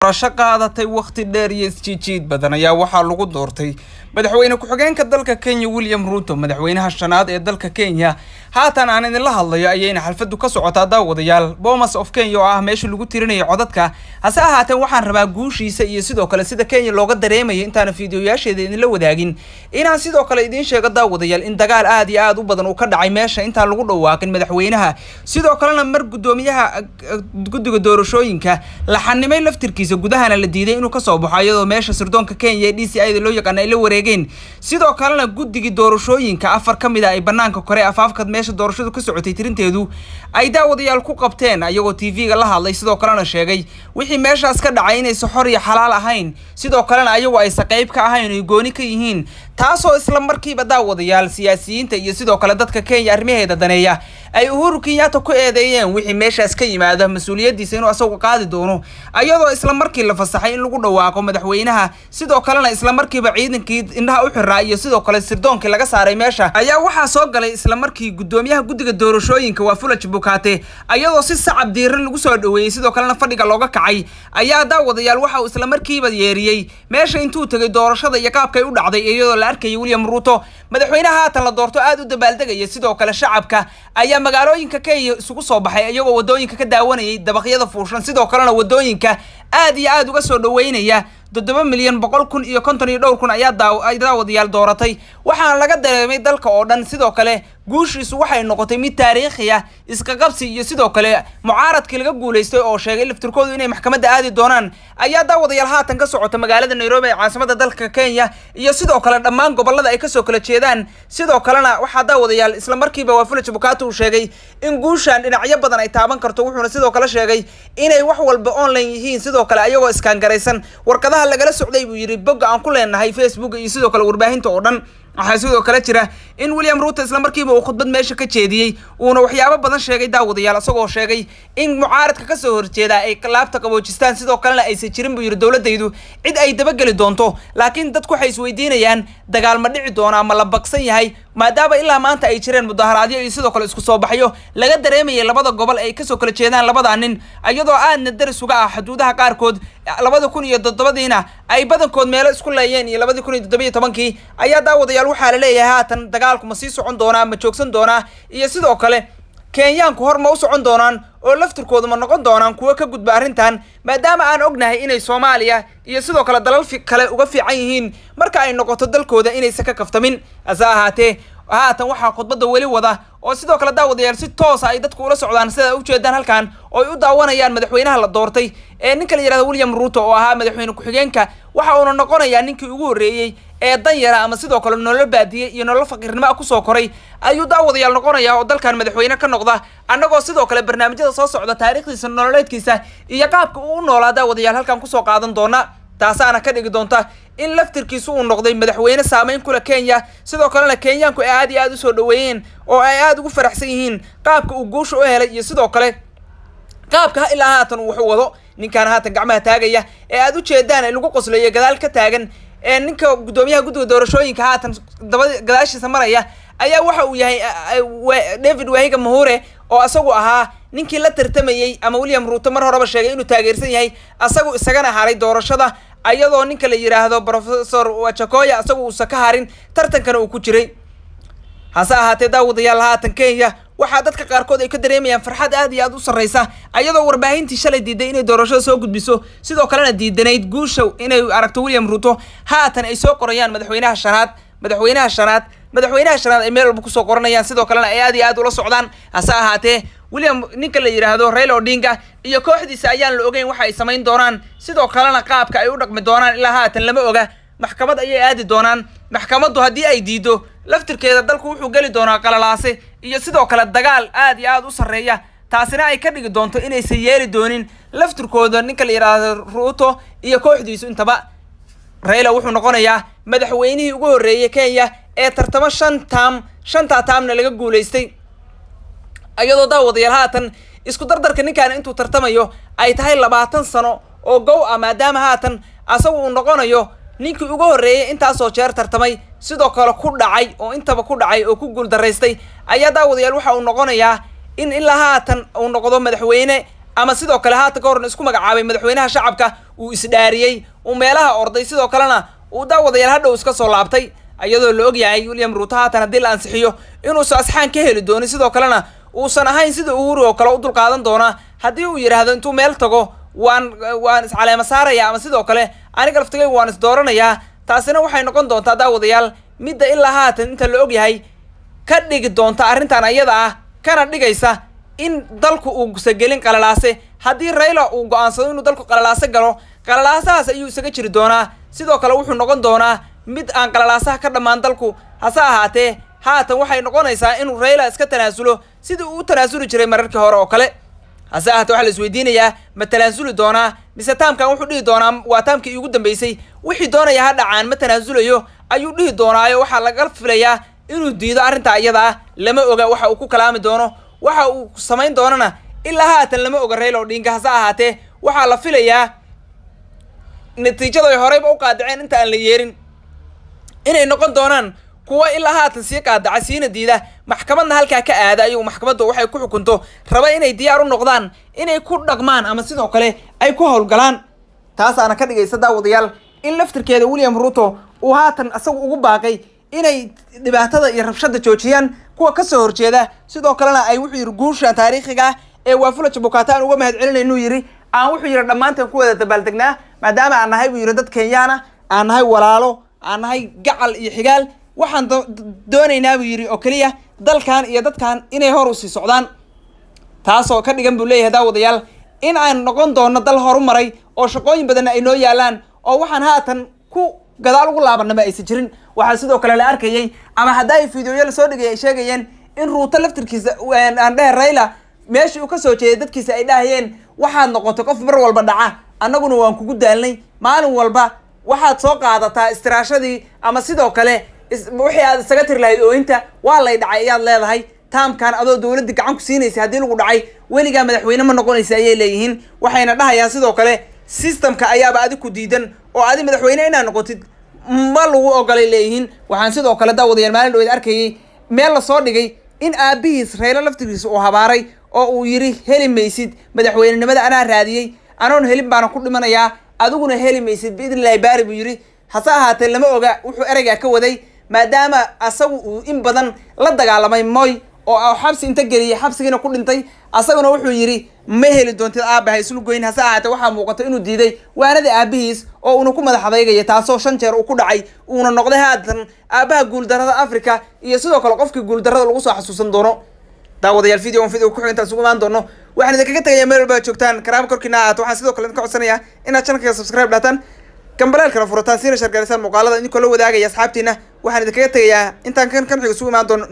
Doorasho qaadatay waqti dheer iyo isjiijiid badan ayaa waxaa lagu doortay madaxweyne ku-xigeenka dalka Kenya, William Ruto, madaxweynaha shanaad ee dalka Kenya. Haatan aan idinla hadlayo ayayna xalfadu ka socotaa, daawadayaal, Bomas of Kenya oo ah meesha lagu tirinayo codadka. Hase ahaatee, waxaan rabaa guushiisa iyo sidoo kale sida Kenya looga dareemayo intaana fiidiyoyaasheeda idinla wadaagin inaan sidoo kale idiin sheego, daawadayaal, in dagaal aad iyo aad u badan uu ka dhacay meesha intaan lagu dhawaaqin madaxweynaha. Sidoo kalena mar guddoomiyaha guddiga doorashooyinka la xanimay laftirkiisa, gudahana la diiday inuu kasoo baxo, iyadoo meesha sirdoonka Kenya ee DCI da loo yaqaana ay la wareegeen. Sidoo kalena guddigii doorashooyinka afar ka mid a ay banaanka kore afaafka meesha doorashadu ka socotay tirinteedu ay, daawadayaal, ku qabteen, ayagoo TV-ga la hadlay. Sidoo kalena sheegay wixii meeshaas ka dhacay inaysa xor iyo xalaal ahayn, sidoo kalena ayagu aysa qayb ka ahayn, ay gooni ka yihiin, taasoo isla markiiba, daawadayaal, siyaasiyiinta iyo sidoo kale dadka Kenya arrimaheeda daneeya ay Uhuru Kenyatta ku eedeeyeen wixii meeshaas ka yimaada mas-uuliyaddiisa inuu asagu qaadi doono, ayadoo isla markii la fasaxay in lagu dhawaaqo madaxweynaha. Sidoo kalena isla markiiba ciidankii indhaha u xiraa iyo sidoo kale sirdoonkii laga saaray meesha ayaa waxaa soo galay isla markii guddoomiyaha guddiga doorashooyinka, Wafula Chebukati, ayadoo si sacab diiran lagu soo dhaweeyey. Sidoo kalena fadhiga looga kacay ayaa, daawadayaal, waxa uu isla markiiba yeeriyey meesha intuu tegay doorashada iyo qaabkay u dhacday, iyadoo la arkayay William Ruto, madaxweynaha haatan la doorto, aada u dabaaldegaya. Sidoo kale shacabka ayaa magaalooyinka Kenya isugu soo baxay, iyagoo wadooyinka ka daawanayay dabaqyada fuushan, sidoo kalena wadooyinka aad iyo aad uga soo dhaweynaya. 7,100,000 iyo konton iyo dhowr kun ayaa daawadayaal dooratay, waxaana laga dareemay dalka oo dhan. Sidoo kale guushiisu waxay noqotay mid taariikhi ah. Iska qabsi iyo sidoo kale mucaaradkii laga guulaystay oo sheegay laftirkoodu inay maxkamadda aadi doonaan ayaa, daawadayaal, haatan ka socota magaalada Nairobi ee caasimada dalka Kenya iyo sidoo kale dhammaan gobolada ay kasoo kala jeedaan. Sidoo kalena waxaa, daawadayaal, isla markiiba Wafula Chebukati uu sheegay in guushan dhinacyo badan ay taaban karto, wuxuuna sidoo kale sheegay inay wax walba online yihiin, sidoo kale ayagoo iskaangaraysan warqadaha lagala socday, buu yidhi, bogga aan ku leenahay Facebook iyo sidoo kale warbaahinta oo dhan. Waxaa sidoo kale jira in William Ruto isla markiiba uu khudbad meesha ka jeediyey, uuna waxyaabo badan sheegay, daawadayaal, isagoo sheegay in mucaaradka kasoo horjeeda ay laabta qaboojistaan. Sidoo kalena aysan jirin, buu yidhi, dowladaydu cid ay dabageli doonto. Laakiin dadku waxay isweydiinayaan, dagaal ma dhici doonaa? Ma la baqsan yahay, maadaama ilaa maanta ay jireen mudaharaadyo iyo sidoo kale isku soo baxyo laga dareemayay labada gobol ay kasoo kala jeedaan labada nin, iyadoo aadna daris uga ah xuduudaha qaarkood? 2007-diina ay badankood meelo isku leeyeen iyo 2017-kii ayaa, daawadayaal, waxaa la leeyahay haatan dagaalku ma sii socon doonaa, ma joogsan doonaa? Iyo sidoo kale Kenyaanku hor ma u socon doonaan oo laftirkoodu ma noqon doonaan kuwo ka gudba arrintan, maadaama aan ognahay inay Soomaaliya iyo sidoo kale dalal kale uga fiican yihiin marka ay noqoto dalkooda inaysan ka kaftamin? Hase ahaatee, haatan waxaa khudbadda weli wada oo sidoo kale, daawadayaal, si toosa ay dadku ula socdaan, sida ujeedaan halkan oo ay u daawanayaan, madaxweynaha la doortay ee ninka la yihahdo William Ruto oo ahaa madaxweyne ku-xigeenka. Waxa uuna noqonayaa ninkii ugu horreeyey ee danyara ama sidoo kale nolol baadiye iyo nolol faqiirnimo ah kusoo koray ayuu, daawadayaal, noqonaya oo dalkan madaxweyne ka noqda, annagoo sidoo kale barnaamijyada soo socda taariikhdiisa nololeedkiisa iyo qaabka uu u noolaa, daawadayaal, halkan kusoo qaadan doona. Taasaana ka dhigi doonta in laftirkiisu uu noqday madaxweyne saameyn kule Kenya, sidoo kalena Kenyaanku ay aad iyo aad usoo dhaweeyeen oo ay aada ugu faraxsan yihiin qaabka uu guusha u helay iyo sidoo kale qaabka ilaa haatan uu wax u wado. Ninkaan haatan gacmaha taagaya ee aada u jeedaan ee lagu qoslayo gadaal ka taagan ee ninka guddoomiyaha guddiga doorashooyinka haatan daba gadaashiisa maraya ayaa waxa uu yahay David Waihiga Mwaure, oo asagu ahaa ninkii la tartamayey ama William Ruto mar horeba sheegay inuu taageersan yahay, asagu isagana haray doorashada, ayadoo ninka la yidhaahdo Professor Wajackoyah asagu uusan ka harin tartankana uu ku jiray. Hase ahaatee, daawadayaal, haatan Kenya waxaa dadka qaarkood ay ka dareemayaan farxad aad iyo aad u sarreysa, ayadoo warbaahintii shalay diiday inay doorashada soo gudbiso, sidoo kalena diidanayd guusha inay aragto William Ruto, haatan ay soo qorayaan madaxweynaha shanaad, madaxweynaha shanaad, madaxweynaha shanaad ay meel walba kusoo qoranayaan, sidoo kalena ay aad iyo aad ula socdaan. Hase ahaatee, William ninka la yidhaahdo Raila Odinga iyo kooxdiisa ayaan la ogeyn waxa ay samayn doonaan, sidoo kalena qaabka ay u dhaqmi doonaan ilaa haatan lama oga. Maxkamad ayay aadi doonaan. Maxkamaddu haddii ay diido laftirkeeda, dalku wuxuu geli doonaa qalalaase iyo sidoo kale dagaal aad iyo aad u sarreeya, taasina ay ka dhigi doonto inaysan yeeli doonin laftirkooda ninka la yidhaahdo Ruto iyo kooxdiisu intaba. Raila wuxuu noqonayaa madaxweynihii ugu horreeyey Kenya ee tartamo shan term, shantaa term-na laga guulaystay, iyadoo, daawadayaal, haatan isku dardarka ninkan intuu tartamayo ay tahay 20 sano oo gow ah, maadaama haatan asagu uu noqonayo ninkii ugu horreeyay intaasoo jeer tartamay, sidoo kale ku dhacay oo intaba ku dhacay oo ku guuldaraystay. Ayaa, daawadayaal, waxa uu noqonayaa in ilaa haatan uu noqdo madaxweyne Ama sidoo kale haatan ka horna isku magacaabay madaxweynaha shacabka, uu isdhaariyey, uu meelaha orday, sidoo kalena uu daawadayaal hadhow iska soo laabtay, iyadoo la ogyahay William Ruto haatan haddii la ansixiyo inuusan asxaan ka heli doonin, sidoo kalena uusan ahayn sida Uhuru oo kale u dulqaadan doona haddii uu yidhaahdo intuu meel tago waan iscaleema saaraya ama sidoo kale aniga laftigay waan isdooranayaa. Taasina waxay noqon doontaa, daawadayaal, midda ilaa haatan inta la ogyahay ka dhigi doonta arrintan ayada ah, kana dhigaysa in dalku uusa gelin qalalaase. Haddii Raila uu go-aansado inuu dalku qalalaase galo, qalalaasahaas ayuu isaga jiri doonaa. Sidoo kale wuxuu noqon doonaa mid aan qalalaasaha ka dhammaan dalku. Hase ahaatee haatan waxay noqonaysaa inuu Raila iska tanaasulo sidii uu u tanaasuli jiray mararkii hore oo kale. Hase ahaatee waxaa la isweydiinayaa, ma tanaasuli doonaa mise taamkan wuxuu dhihi doonaa waa taamkii iigu dambeysay, wixii doonaya ha dhacaan, ma tanaasulayo ayuu dhihi doonaayo? Waxaa laga filayaa inuu diido arrintaa iyada ah. Lama oga waxa uu ku kalaami doono, waxa uu samayn doonana ilaa haatan lama oga Raila Odinga. Hase ahaatee waxaa la filayaa natiijada ay horeyba u qaadaceen inta aan la yeerin inay noqon doonaan kuwa ilaa haatan sii qaadaca, siina diida, maxkamadna halkaa ka aada, ayagu maxkamaddu waxay ku xukunto raba inay diyaar u noqdaan inay ku dhaqmaan ama sidoo kale ay ku howlgalaan. Taasaana ka dhigaysa, daawadayaal, in laftirkeeda William Ruto uu haatan isagu ugu baaqay inay dhibaatada iyo rabshada joojiyaan kuwa kasoo horjeeda. Sidoo kalena ay wuxuu yidhi guushan taariikhiga ah ee Wafula Chebukati aan uga mahad celinaynu yidhi, aan wuxuu yidhi dhammaanteen ku wada dabaaldegnaa, maadaama aan nahay buu yidhi dad Kenyaana, aan nahay walaalo, aan nahay gacal iyo xigaal. Waxaan doonaynaa buu yidhi oo keliya dalkan iyo dadkan inay hor usii socdaan, taasoo ka dhigan buu leeyahay, daawadayaal, in aan noqon doono dal horumaray oo shaqooyin badanna ay noo yaalaan oo waxaan haatan ku gadaal ugu laabanaba aysan jirin. Waxaa sidoo kale la arkayay ama hadda ay fiidiyoyo lasoo dhigay ay sheegayeen in Ruuto laftirkiisa, aan dhehe Raila, meeshii uu kasoo jeeday dadkiisa ay dhahayeen waxaad noqotay qof mar walba dhaca, annaguna waan kugu daalnay, maalin walba waxaad soo qaadataa istiraashadii ama sidoo kale wixii aad isaga tiri lahayd ooyinta, waa lay dhacay ayaad leedahay. Taamkan adoo dowladda gacan ku siinaysa haddii lagu dhacay, weligaa madaxweyne ma noqonaysa ayay leeyihiin. Waxayna dhahayaan sidoo kale systemka ayaaba adig ku diidan oo adi madaxweyne inaad noqotid ma lagu ogolay leeyihiin. Waxaan sidoo kale, daawadayaal, maalin dhaweyd arkayay meel lasoo dhigay in aabihiis Raylo laftirkiisa uu habaaray oo uu yidhi heli maysid madaxweynenimada, anaa raadiyey, anoon helin baana ku dhimanayaa, adiguna heli maysid biidni illahi baari buu yidhi. Hase ahaatee lama oga wuxuu ereygaa ka waday, maadaama asagu uu in badan la dagaalamay Moy oo xabsi inta geliyay, xabsigiina ku dhintay. Asaguna wuxuu yidhi ma heli doontid aabbaha islu goyn. Hase ahaatee waxaa muuqata inuu diiday waanada aabihiis oo uuna ku madax adeygaya, taasoo 5 jeer uu ku dhacay, uuna noqday haatan aabbaha guuldarrada Africa iyo sidoo kale qofkii guuldarrada lagu soo xasuusan doono. Daawadayaal, video on video ku xig intaan isugu imaan doono, waxaan idinkaga tegayaa meel walba aad joogtaan karaama korkiina ahaato. Waxaan sidoo kale idinka codsanayaa inaad channelka subscribe dhahtaan, gambaleelkana furataan, siina share garisaan muuqaalada idinkoo la wadaagaya asxaabtiina. Waxaan idinkaga tegayaa intaan kan xig isugu imaan doono.